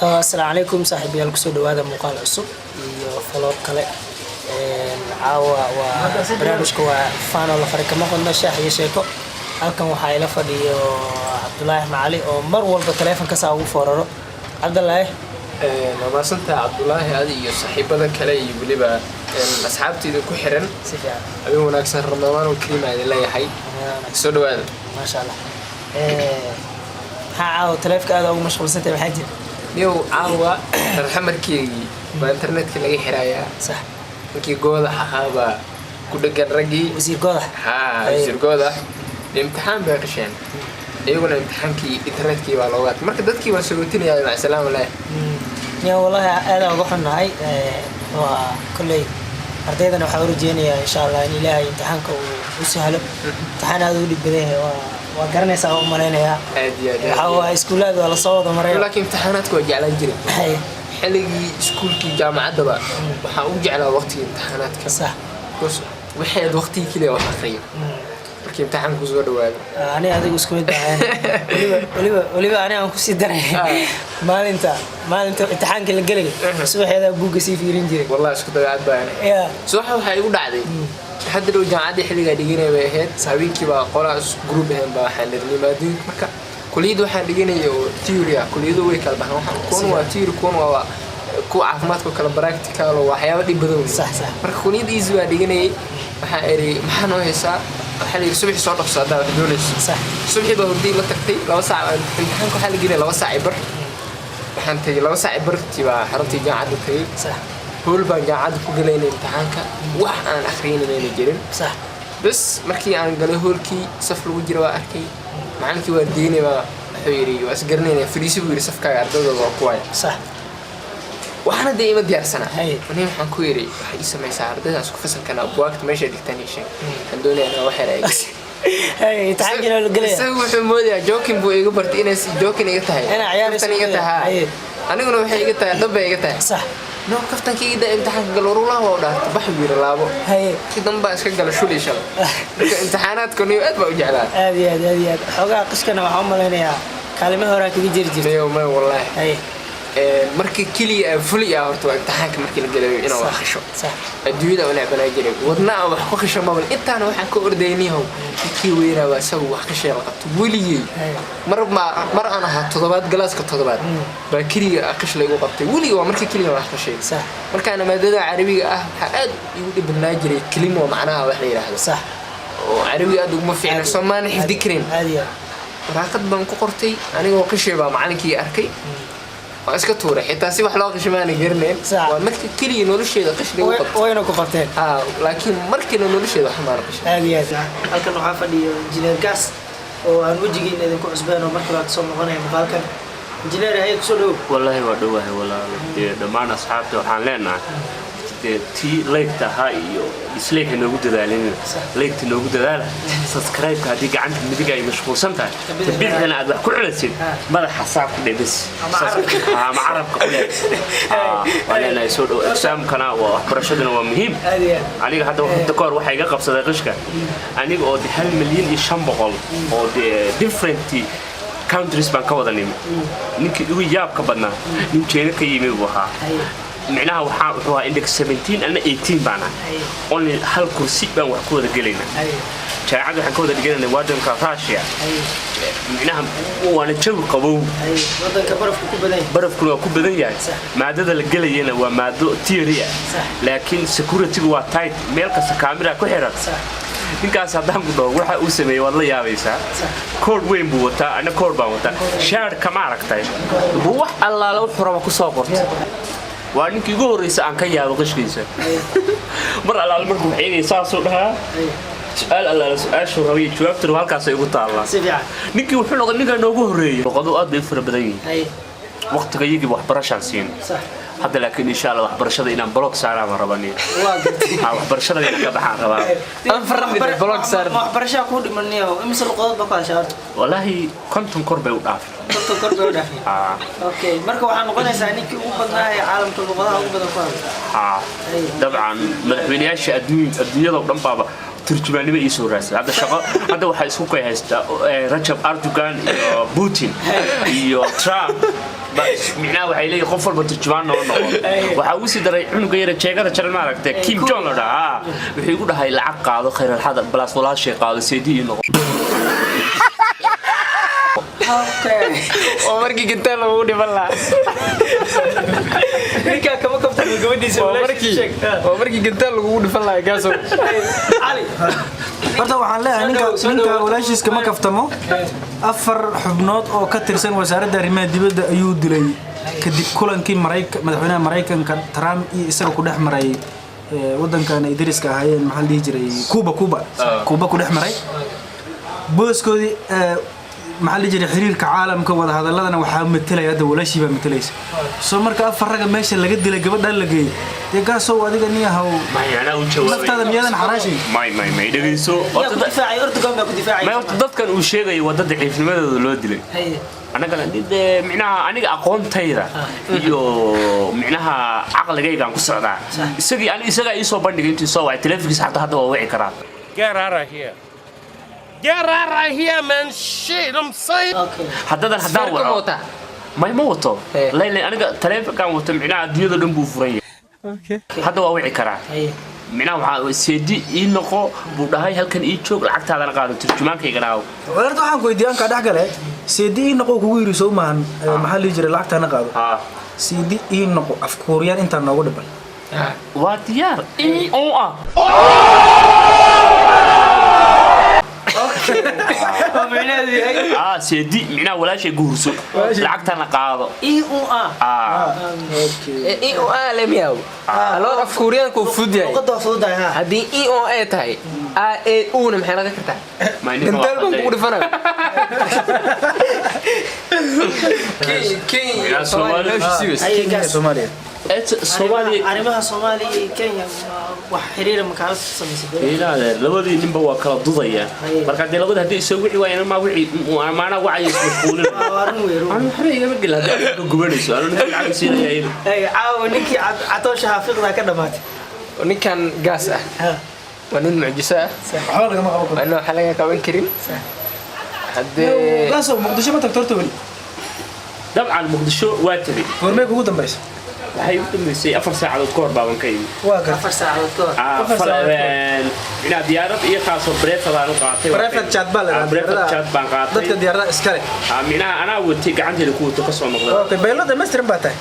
Asalaamu calaykum, saaxiibayaal. Kusoo dhawaada muuqaal cusub iyo vlog kale. Caawa waa barnaamijka, waa faano la fari kama qodno, shaax iyo sheeko. Halkan waxaa ila fadhiyo Cabdulaahi Macali oo mar walba taleefonka saa ugu fooraro. Cabdulaahi. Waa mahadsantahay, Cabdulaahi, adi iyo saaxiibada kale iyo weliba asxaabteyda ku xiran. Si fiican. Habeen wanaagsan, Ramadaan oo kariim idin leeyahay. Soo dhawaada. Maasha Allah. Maxaa caawa taleefonka aada ugu mashquulsantahay? Maxaa jira? Niyow, caawa reerxamarkeygii baa internetka laga xirayaa. Ninkii Goodax ahaa baa ku dhegan raggii. Wasiir Goodax. Haa, wasiir Goodax. Imtixaan bay qasheen iyaguna, imtixaankii internetkii baa looga marka dadkii waa sagootinaya. Macsalaama leh. Ya, wallahi aadaan uga xunnahay. Waa kolley ardaydana waxaa u rajeynayaa, insha Allah, in Ilaahay imtixaanka uu u sahlo. Imtixaan aada u dhib badan yahay, waa garanaysaa, waa u malaynayaa. Aad iyo aad. Waxaa waa iskuulaad waa lasoo wada maray. Laakiin imtixaanaadka waa jeclaan jiray. Xilligii iskuulkii, jaamacaddaba waxaa ugu jeclaa waqtigii imtixaanaadka. Because waxay aad waqtigii keliya wax aqriyo markii imtixaanku soo dhawaado. Ani adigu isku mid baan. Weliba ani aan kusii daray, maalinta imtixaanka la gelayo subaxeedaa buugga sii fiirin jiray. Wallahi isku dabeecad baan. Subaxa waxaa igu dhacday hadda dhow, jaamacaddii xilligaa dhiganaya bay ahayd. Habeenkii baa qolaa group ahayn baa waxaan nirnay maadooyinka. Marka kuliyadda waxaan dhiganaya oo theory ah, kuliyadu way kala baxaan. Waxaan kuwan waa theory, kuwan waa kuwa caafimaadka oo kale, practical oo waxyaaba dhib badan wey. sax sax Marka kuliyadda easy baa dhiganayay. Waxaa iri, "Maxaa noo haysaa?" Waxaa la yidhi, "Subaxii soo dhaqso haddaa wax doonayso." Subaxii baa hurdii la tagtay 2 saac. Imtixaanka waxaa la gelaya 2 saac iyo bar. Waxaan tagay 2 saac iyo bartii baa xaruntii jaamacadda tagay. Hool baan jaamacadda ku gelaynay imtixaanka. Wax aan akhriyayna mayna jirin. Bas markii aan galay hoolkii, saf lagu jira waa arkay. Macalinkii waa deynay baa wuxuu yidhi, "Waa isgaranayna, fariisi," buu yidhi, "safkaaga ardaydooda waa kuwaay." Waxaana dee ima diyaarsanaa. Ani waxaan ku yidhi, "Waxay ii samaysaa, ardayda isku fasalkana buwaagta meeshay dhigtaan ii sheeg. Waxaan doonayaa inaan wax yar eego." Haye, imtixaankiina la gelaya. Isagu wuxuu moodayaa joking buu iga bartay, inay joking iga tahay. Inaa ciyaar Kaftan iga isku tahay. Haye. Aniguna waxay iga tahay, dhab bay iga tahay. No, kaftanka iga daa, imtixaanka gal. Warulaha waa u dhaartay, bax buu yidhi, laabo. Si dambe baan iska gala shuli shalay. Marka imtixaanaadka niyo aad baa u jeclaa. Aad iyo aad, aad iyo aad. Xoogaha qishkana waxaan u malaynayaa kaalimo horaa kaga jiri jirta. Mayo, mayo, wallaahi. Marka keliya aan fuli ah horta waa imtixaanka markii la gelayo inaan wax qisho. Adduunyada u necbanaa jiray, wadna aan wax ku qisho mabal. Intaana waxaan ka ordayniyahow, kii weynaa baa isagu wax qishay la qabto weligey. Mar ma mar aan ahaa toddobaad, galaaska toddobaad baa keliga qish laygu qabtay weligey. Waa markii keliga wax qishay. Markaana maadada Carabiga ah waxaa aad igu dhib badnaa jiray kelimo, macnaha wax la yidhaahdo oo Carabiga aad uguma fiicna, Soomaali xifdi karin. Aad iyo aad. Waraaqad baan ku qortay anigoo qishay baa macalinkii arkay, waa iska tuuray. Xitaa si wax loo qishay maana garanayn. Waa marka keliya nolosheeda qish lagu qabtay. Wayna ku qabteen. Haa, laakiin markiina nolosheeda wax maana qishay. Aad iyo aad. Halkan waxaa fadhiyo Injineer Gaas oo aan wejigiina idinku cusbeen oo markale kasoo noqonaya muuqaalkan. Injineer, haye, kusoo dhawow. Wallaahi waa dhowahay, walaalo. Dee dhammaan asxaabta waxaan leenahay, dee tii like-ta ahaa iyo dislike noogu dadaalin, like-ta noogu dadaala, subscribe-ka. Haddii gacanta midig ay mashquulsan tahay, ta bidixdana aad wax ku cunaysid, madaxa saab ku dheh bes. Ama carabka. Ama carabka ku dheh. Waa leenahay soo dhow. Exam-kana waa waxbarashaduna waa muhiim. Aad iyo aad. Aniga hadda kahor waxaa iga qabsaday qishka aniga oo de 1,500,000 oo de different countries baan ka wada nimi. Ninkii ugu yaabka badnaa nin Jeena ka yimi buu ahaa. Micnaha waxaa wuxuu ahaa index 17, anna 18 baan ahay. Only hal kursi baan wax ku wada gelaynaa. Jaamacad waxaan ka wada dhiganayna waddanka Russia. Micnaha waana jawi qabow. Haye, wadanka barafku ku badan yahay. Barafkuna waa ku badan yahay. Maadada la gelayana waa maado theory ah. Laakiin securitygu waa tight, meel kasta kaamira ku xiran. Ninkaas haddaan ku dhaho waxa uu sameeyey, waad la yaabaysaa. Koodh weyn buu wataa, ana koodh baan wataa. Shaadhka ma aragtay buu wax allaala wuxuu raba ku soo qortay. Waa ninkii ugu horreysa aan ka yaabo qishkiisa. Mar allaala markuu wax eegaya saasuu dhahaa. Su-aal allaala su-aashuu rabay jawaabtuna halkaasay ugu taallaa. Si fiican. Ninkii wuxuu noqday ninkaa noogu horreeyay. Luqadu aad bay u fara badan yihiin. Waqtiga iyagii waxbarashaan siin. Hadda laakiin, insha Allah, waxbarashada inaan block saaraan baan rabaa. Waa gartay. Ha, waxbarashada inaan ka baxaan rabaa. Block saar. Ma waxbarashaa kuu dhimanayo? Imise luqadood baa ku hadashaa horta? Wallaahi 50 kor bay u dhaafay. 50 kor bay u dhaafay. Haa. Okay, marka waxaa noqonaysaa ninkii ugu badnaa ee caalamka luqadaha ugu badan ku hadla. Haa. Dabcan madaxweyneyaasha adduunyada oo dhan baaba. Turjumaannimo ii soo raadsan hadda shaqo. Hadda waxaa isku kay haystaa Rajab Erdogan iyo Putin iyo Trump. Micnaha waxay leeyihin qof walba turjumaan noo noqo. Waxaa ugu sii daray cunuga yara jeegada jaran, maaragtay, Kim Jong la dhahaa, wuxuu igu dhahay lacag qaado, khayral balaas walaashay qaado, seedi ii noqo. Oo markii gintaan lagu dhiban lahaa. Ninkaa kama kabtay gabadhiisa. Oo walaashiis markii sheeg. Oo markii gintaan lagugu dhifan lahaa, Gaasow. Cali. Horta waxaan leeyahay ninka Soo dhow, soo ninka dhow. Walaashiis kama kaftamo. Afar xubnood oo ka tirsan wasaaradda arrimaha dibadda ayuu dilay kadib kulankii madaxweynaha Maraykanka Trump iyo isaga ku dhex maray wadankan ay dariska ahaayeen, maxaa la dhihi jiray, Cuba ku dhex maray. Booskoodii maxaa la dhihi jiray, xiriirka caalamka, wadahadaladana waxaa matelaya hadda walaashii baa matelaysa. Soo marka afar ragga meesha laga dilay, gabadhan la geeyey, dee Gaasow, adiga nin yahow, May, anaa u jawaabay. Naftaada miyaadan xaraashin? May, may, may, dhegeyso. Yaa Horta ku difaacay? Erdogan baa ku difaacay. May, horta dadkan uu sheegayo waa dad daciifnimadooda loo dilay. Annagana dee micnaha aniga aqoontayda iyo micnaha caqligaygaan ku socdaa. Isagii ani isagaa ii soo bandhigay intuu soo wacay taleefankiisa, xataa hadda waa wici karaa. Get out of here. Get out of here, man. Shit, I'm saying. Haddadan haddaan Safaricom waco wataa? May, ma wato. Layle aniga taleefankaan wato, micnaha adduunyada dhan buu furan yahay, hadda waa wici karaa. Micnaha waxaa seedi ii noqo buu dhahay, halkan ii joog, lacagtaadana qaado, turjumaankaygana aaw. Horta waxaan ku weydiiyaan kaa dhex gale, seedi ii noqo kugu yiri soo maahan, maxaa la dhihi jiray, lacagtaana qaado. Haa. Seedi ii noqo af Kuuriyaan intaan noogu dhiban. Waa diyaar ii oo ah. Oo micnaheedu yahay? Aa, seedi micnaha walaashay guurso, lacagtana qaado. E U A. Aa. E O A le miyaw loo af Kuuriyaanka uu fudud yahay. Luqadda waa fududahay ha. Haddii E O A tahay, A A U na maxay noqon kartaa? May, ninka waa Gantaal baan kugu qalday. dhifanayo. Kenya Yaa Soomaaliya Soomaali. meesha sii weyse. Haye, Gaas. Soomaaliya. Soomaaliya. Arrimaha Soomaaliya iyo Kenya wax xiriira ma kaala samaysay dowladda? Ilaadeer, labadii ninba waa kala dudaya. Marka dee labada haddii isoo wici waayeen, ma wici maanaa wacaya ismashquulina. Waa arrin weyn. Anu waxba igama gelin haddii aad ka gubanayso, anu ninka lacag siinaya iyada. Ay, caawa ninkii catoosha xaafiqda ka dhamaatay. Ninkan Gaas ah waa nin mucjiso ah. Waxba lagama qaban karo. Waa nin waxa laga qaban karin haddee. Gaasow, Muqdisho ma tagto horta weli? Dabcan, Muqdisho waa tegey. Goormee kugu dambaysa? Waxay u dambeysay 4 saacadood ka hor baaban ka yimi. Waa gartay. 4 saacadood ka hor. Ah, 4 saacadood ka hor. Micnaha diyaarad iyo kaasoo private aan u qaatay. Private jet baa la Ah, private jet baan qaatay. Dadka diyaaradaha iskale. Ah, micnaha anaa watay, gacanteeda ku wato, kasoo noqday. Okay, pilot dhammaystiran baa tahay.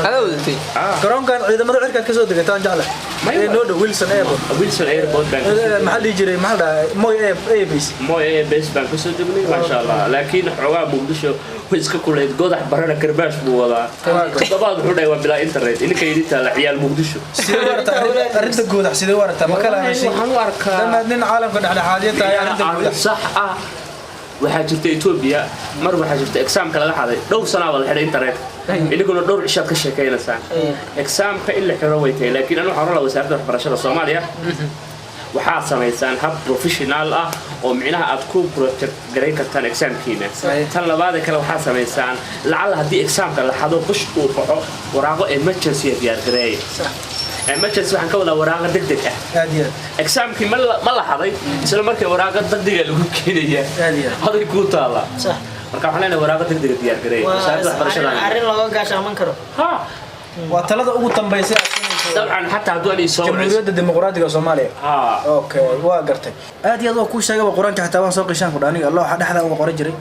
Adaa wadatay? Ah. Garoonkan ciidamada cirkaad kasoo degataan jecla ee noo dhow, Wilson Airport. Wilson Airport baan kasoo Maxaa la dhihi jiray, maxaa la dhahaa, Moi Air Base. Moi Air Base baan kasoo degnay, maasha Allah. Laakiin xoogaa Muqdisho way iska kulayd, Godax Barana karbaash buu wadaa. Toddobaad wuxuu dhahay waa bilaa internet, ininka yidhi taala ciyaal Muqdisho. Sidee u aragtaa arrinta Goodax? Sidee u aragtaa? Ma kala hadashay? Waxaan u arkaa damaad nin caalamka dhexdhexaadyo tahay arrinta arrin Goodax. Sax ah. Waxaa jirta Etoobiya mar waxaa jirta examka laga xaday, dhowr sanaa baa la xidhay internet, idinkuna dhowr cishaad ka sheekaynaysaan. Examka in la xiro way tahay, laakiin anu waxaan oran lahaa wasaaradda waxbarashada Soomaaliya, waxaad samaysaan hab professional ah oo micnaha aad ku project garayn kartaan examkiina. Tan labaada kale, waxaad samaysaan lacala haddii examka la xado, qish uu baxo, waraaqo emergency diyaar gareeya. Emergency waxaan ka wadaa waraaqa degdeg ah. Aad iyo aad. Examkii ma la xaday, isla markii waraaqa degdega lagu keenaya. Aad iyo aad. Haday kuu taallaa. Marka waxaan leenahay waraaqa degdega diyaar gareeya Waa wasaaradda waxbarashada. arrin looga gaashaaman karo. Ha. Waa talada ugu dambaysa aad siinayso Dabcan, xataa hadduu anay soo Jamhuuriyadda Dimuqraadiga Soomaaliya. Ha. Okay, waa gartay. Aad iyo aad waa kuu sheegaba, Qur-aanka xitaa waan soo qishaan ku dha aniga looxa dhexda uga qoran jiray.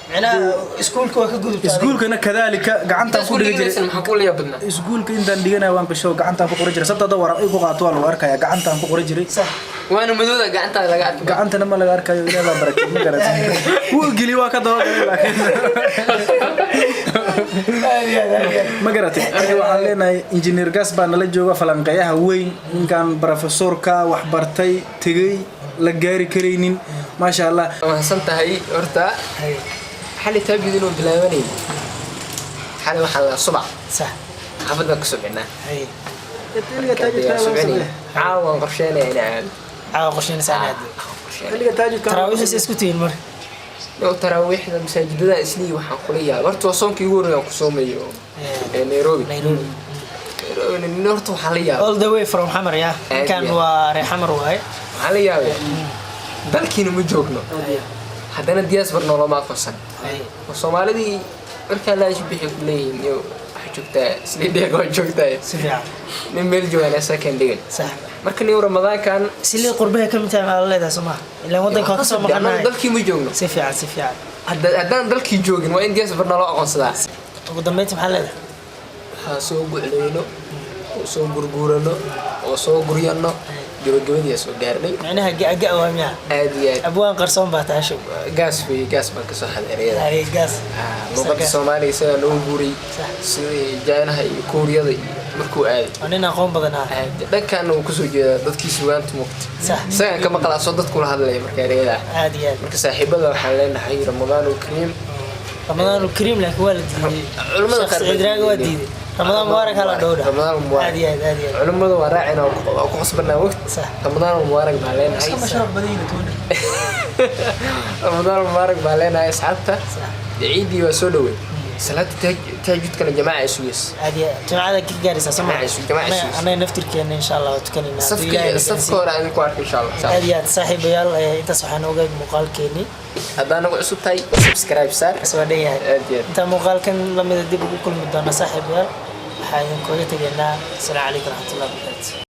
Micnaha iskuulka waa ka gudubta. Iskuulkana kadaalika gacantaan ku dhigi jiray. Maxaa kula yaab badnaa? Iskuulka intaan dhiganaya waan qisho, gacantaan ku qoran jiray. Sabta hadda waraaq ku qaato waa lagu arkaya, gacantaan ku qoran jiray. Waana madooda gacantaada laga arki. Gacantana ma laga arkayo, Ilaah baa barakay, ma garatay? Wuu geli, waa ka dabagalay, laakiin ma garatay? Marka waxaan leenahay injineer Gas baa nala jooga, falanqeeyaha weyn, ninkan professorka wax bartay, tegey, la gaari karaynin, maasha Allah. Mahadsan tahay. Horta xali taabid inuu bilaabanayay, xali waxaa la subax xaafad baan kasoo bixnaa. Caawa waan qorsheynaya inaan aado. Caawa qorsheynaysaa inaad Xilliga taajudka. Taraawiixis isku tihiin marka? No, taraawiixda masaajidada Islii waxaan kula yaaba horta waa soonkii ugu horreeyay aan ku soomayo ee Nairobi. Nairobi. Nin horta waxaa la yaabay All the way from Xamar, ya. Ninkan iyo aad. Waa reer Xamar waaye. Waxaa la yaabay, dalkiina ma joogno, haddana diaspora noolama aqoonsan. Oo Soomaalidii markaa laash bixi ku leeyihiin iyo waxaa joogtaa isliidheeg waa joogtaa. Si fiican. Nin meel joogaan asakan dhigan. Marka nin Ramadaankan Silii qurbaha ka mid tahay maa la leedahay, soo maha? Ilaan waddanka waa kasoo maqanahay. Dalkii ma joogno. Si fiican, si fiican. Haddaan dalkii joogin, waa in diaspora naloo aqoonsadaa. Ugu dambeyntii maxaa leedahay? Waxaan soo guclayno oo soo gurguurano oo soo guryanno, gabagabadii soo gaarnay. Micnaha ga-ga waa miyaa? Aad iyo aad. Abwaan qarsoon baa tahay, shub. Gaas wey, gaas baan kasoo xaday ereyada. Ay, gaas. Luqada Soomaaliga sidaa loo guuray, sidii Jainaha iyo Kuuriyada iyo markuu aaday. Waa nin aqoon badan ah. Aad dhankaana uu kasoo jeedaa dadkii sugaanta muugta. Isagaan ka maqlaa soo dadkula hadlaya marka ereyada. Aad iyo aad. Marka saaxiibada waxaan leenahay Ramadaan kariim. Ramadaan kariim, laakiin waa la diiday. Culimada Sheekh qaar baa Saciid Raagi waa diiday. diiday. Ramadaan mubaarak hala dhowdha. Ramadaan mubaarak. Aad iyo aad, aad iyo aad. Culimada waa raacina, waa ku qasbanaa waqti. Ramadaan mubaarak baan leenahay. Iska masharaf badan yihiin toona. Ramadaan mubaarak baan leenahay asxaabta. Ciidii waa soo dhowey, salaada tahajudkana jamaaca ay sugaysa. Aad iyo aad, jamaacada ka gaaraysaa, soo ma? Jamaaca sugaysa. Anaga naftirkeena insha Allah waa tukanaynaa hadduu Safka Ilaahay na safka gaarsiiyo. Hore aan ku arko insha Allah. Aad iyo aad, saaxiibayaal, intaas waxaan ogaag muuqaalkeenii. Haddaa nagu cusub tahay, subscribe saar. Waa dhan yahay. Aad iyo aad. Intaan muuqaalkan lamida dib ugu kulmi doona, saaxiibayaal, waxaa idinkaga tegaynaa asalaamu calaykum waraxmatullahi wabarakaatu.